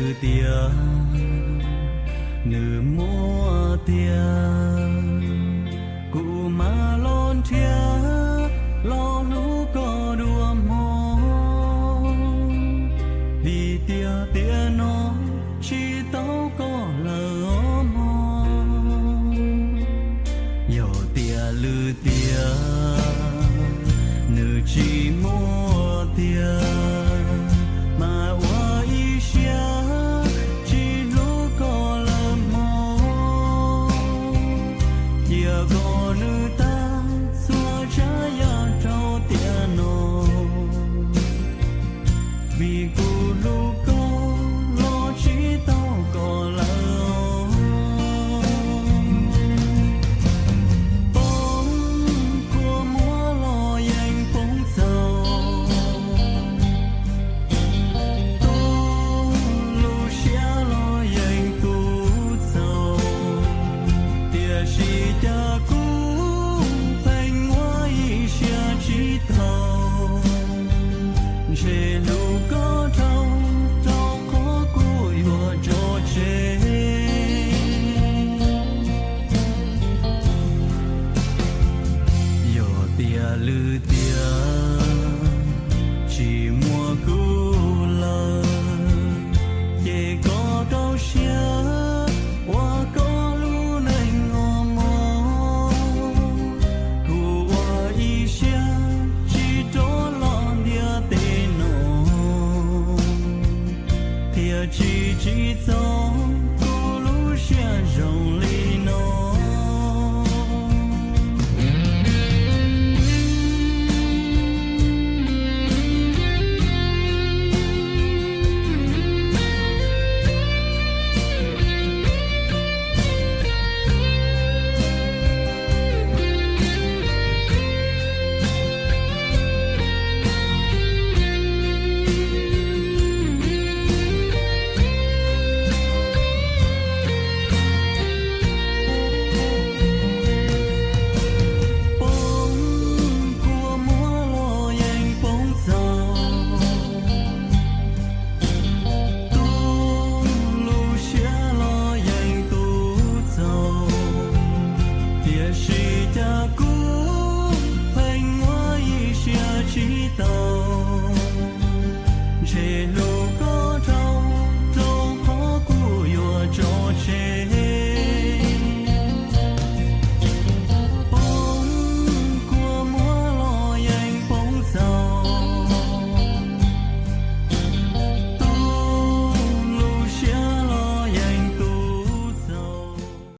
Tias nws muaj tiag, kuv mam los nrhiav los hlub koj dua mog, vim tiag tiam no tsis tau koj lawm os mog. Yog tias lwm tiam nws tsis muaj tiag, mas ua ib siab tsis hlub koj lawm mog. Cia kom nws tag txhua tsav yam rau tiam no, vim kuv hlub koj los tsis tau koj lawm. Poob kua muag los yeej poob txhaum, tu lub siab los yeej tu txhaum, tiam sis cas kuv pheej ua ib siab tsis tau, ntshe hlub koj dhau rau qhov kuv yuav tso tseg. Yog tias lwm tiam tsis muaj